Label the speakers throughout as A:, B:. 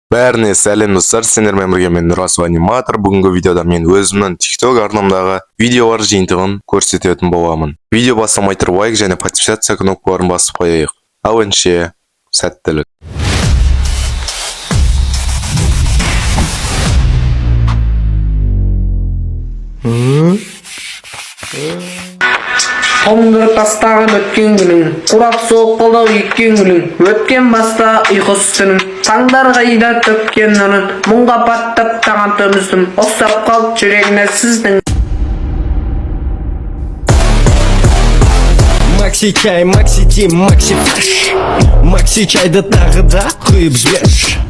A: Бәріне сәлем, достар! Сендермен бірге мен, Нұрасыл Аниматор. Бүгінгі видеода мен өзімнің TikTok арнамдағы видеолар жиынтығын көрсететін боламын. Видео басталмай тұрып, лайк және подписаться кнопкаларын басып қояйық. Ал ендеше, сәттілік!
B: Тоңдырып тастаған өткен күнің, қурап солып қалды-ау еккен гүлің. Өткен баста ұйқысыз түнің, таңдар қайда төккен нұрын? Мұңға баттап таңат үздім, ұқсап қалды жүрегіме сіздің.
C: Макси чай, Макси Ти, Макси Фреш. Макси чайды тағы да құйып жіберші.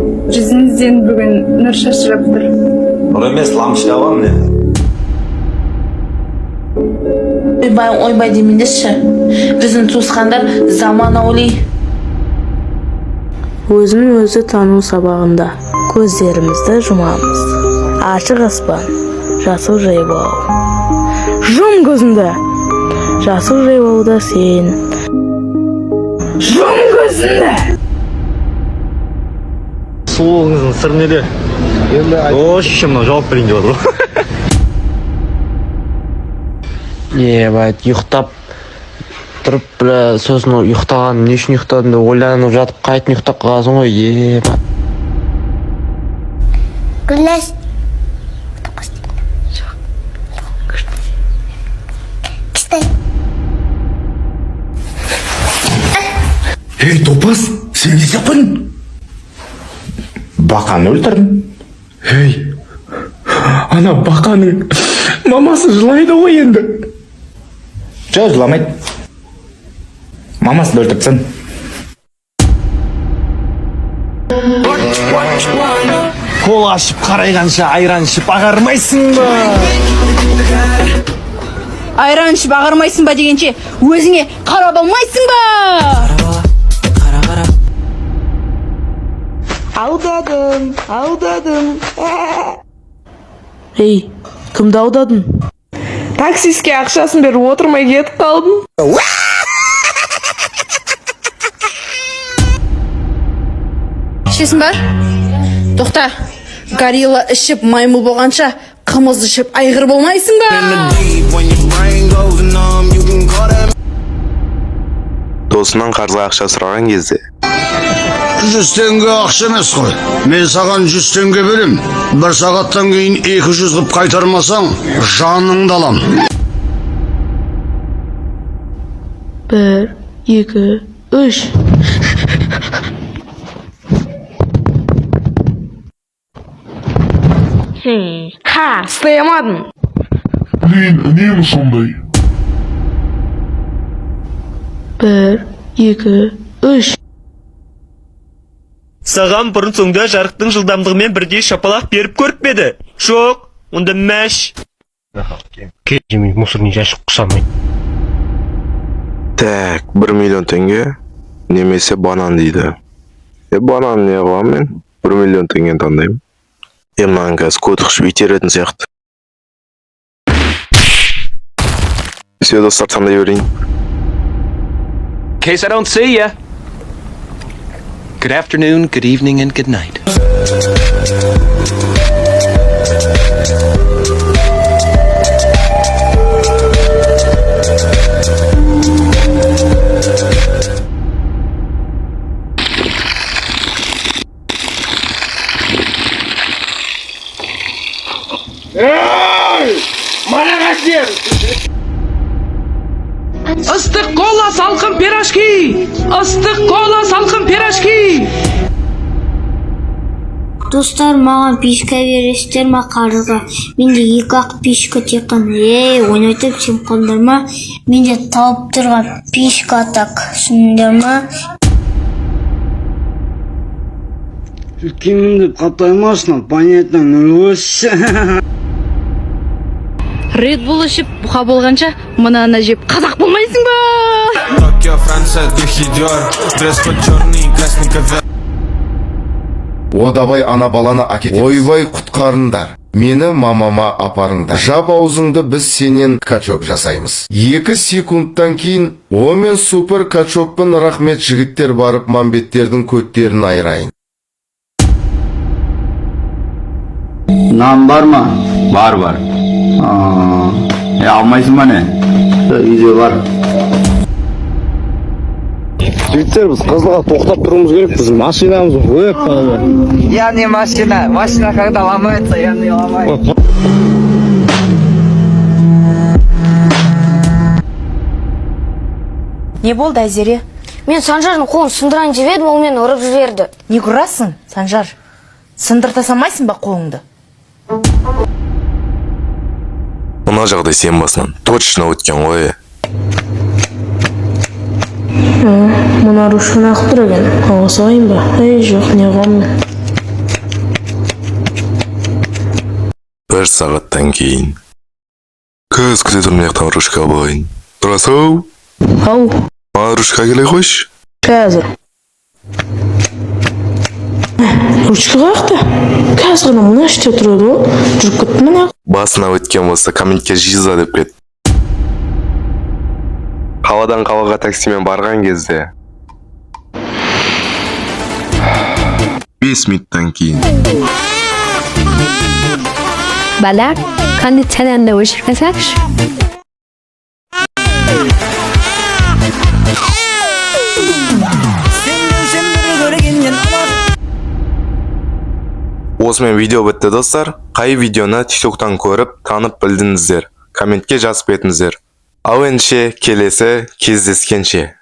D: Жүзіңізден бүгін нұр шашырап тұр.
E: Нұр емес, лампочка ғой, міне.
F: Ойбай, ойбай демеңдерші, біздің туысқандар заманауи.
G: Өзін өзі тану сабағында көздерімізді жұмамыз. Ашық аспан, жасыл жайлау. Жұм көзіңді! Жасыл жайлауда сен. Жұм көзіңді!
E: Сұлулығыңыздың сыры неде енді? О, шешем мынау жауап берейін деп отыр ғой.
H: Ебать, ұйықтап тұрып, бля, сосын ұйықтаған, не үшін ұйықтадым деп ойланып жатып, қайтып ұйықтап қаласың ғой, ебать.
I: Гүлназ. Күшті.
J: Ей, топас, сен не істеп қойдың? Бақаны өлтірдім. Ей, ана бақаның мамасы жылайды ғой енді. Жоқ, жыламайды. Мамасын өлтіріп тастадым.
C: Кола ашып қарайғанша айран ішіп ағармайсың ба?
D: Айран ішіп ағармайсың ба дегенше, өзіңе қарап алмайсың ба?
B: Алдадым, алдадым.
G: Ей, кімді алдадың?
B: Таксистке ақшасын беріп, отырмай кетіп қалдым.
D: Ішесің ба? Тоқта. Горилла ішіп маймыл болғанша, қымыз ішіп айғыр болмайсың ба?
A: Досынан қарызға ақша сұраған кезде.
J: 100 теңге ақша емес қой. Мен саған 100 теңге берем. Бір сағаттан кейін 200 қылып қайтармасаң, жаныңды алам.
G: Бір, екі, үш. Ха, ұстай алмадың.
K: Блин, үнемі сондай.
G: Бір, екі, үш.
C: Саған бұрын соңда жарықтың жылдамдығымен бірдей шапалақ беріп көріп пе еді? Жоқ, онда мәш.
H: Жемей, мусорный жәшік құсамай.
A: Так, 1 миллион теңге немесе банан дейді. Е, банан не қыламын мен? 1 миллион теңгені таңдаймын. Е, мынаны қазір көті қышып итеретін сияқты. Все, достар, таңдай берейін.
L: Case I don't see ya. Good afternoon, good evening, and good night.
B: Ыстық кола, салқын пирожки! Ыстық кола, салқын пирожки!
I: Достар, маған пишка бересіздер ма қарызға? Менде екі ақ пишка тек қана. Ей, ойнатып сен қалдыр ма? Менде тауып тұрған пишка, так, түсіндіңдер ма?
H: Үлкенмін деп қаптаймасын, понятно, 0,8.
D: Ред Булл ішіп бұқа болғанша, мынаны жеп қазақ болмайсың ба?
K: Токио, Франция, духи Диор. Дресс-код черный, красный ковер.
J: О, давай ана баланы әкетеміз. Ойбай, құтқарыңдар.
A: Мені мамама апарыңдар. Жап аузыңды, біз сенен качок жасаймыз. 2 секундтан кейін: «О, мен супер качокпын, рахмет, жігіттер, барып мамбеттердің көттерін айырайын».
H: Нан бар ма? Бар, бар. Е, алмайсың ба, не? Үйде бар.
E: Жігіттер, біз Қызылға тоқтап тұруымыз керек, біз машинамыз өліп қалды.
B: Я не машина, машина когда ломается, я не ломаю.
F: Не болды, Айзере?
I: Мен Санжардың қолын сындырайын деп едім, ол мені ұрып жіберді.
F: Не ұрасың, Санжар? Сындырта салмайсың ба қолыңды?
A: Мына жағдай сен басынан точно өткен ғой.
G: Мына ручканы ақ тұр екен, ала салайын ба? Ей, жоқ, не қыламын мен?
A: Бір сағаттан кейін. Көз күте тұр, мына жақтан ручка алайын. Рас ау.
G: Ау.
A: Маған ручка келе қойшы.
G: Қазір. Ручка қаяқта? Қазір ғана мына іште тұр еді ғой, жүріп кетті міне.
A: Басына өткен болса, комментке «жиза» деп кет. Қаладан қалаға таксимен барған кезде. 5 минуттан кейін.
D: Бала, кондиционерді өшірмесекші.
B: Көргеннен.
A: Осымен видео бітті, достар. Қай видеоны тиктоктан көріп, танып білдіңіздер, комментке жазып кетіңіздер. Ал ендеше, келесі кездескенше.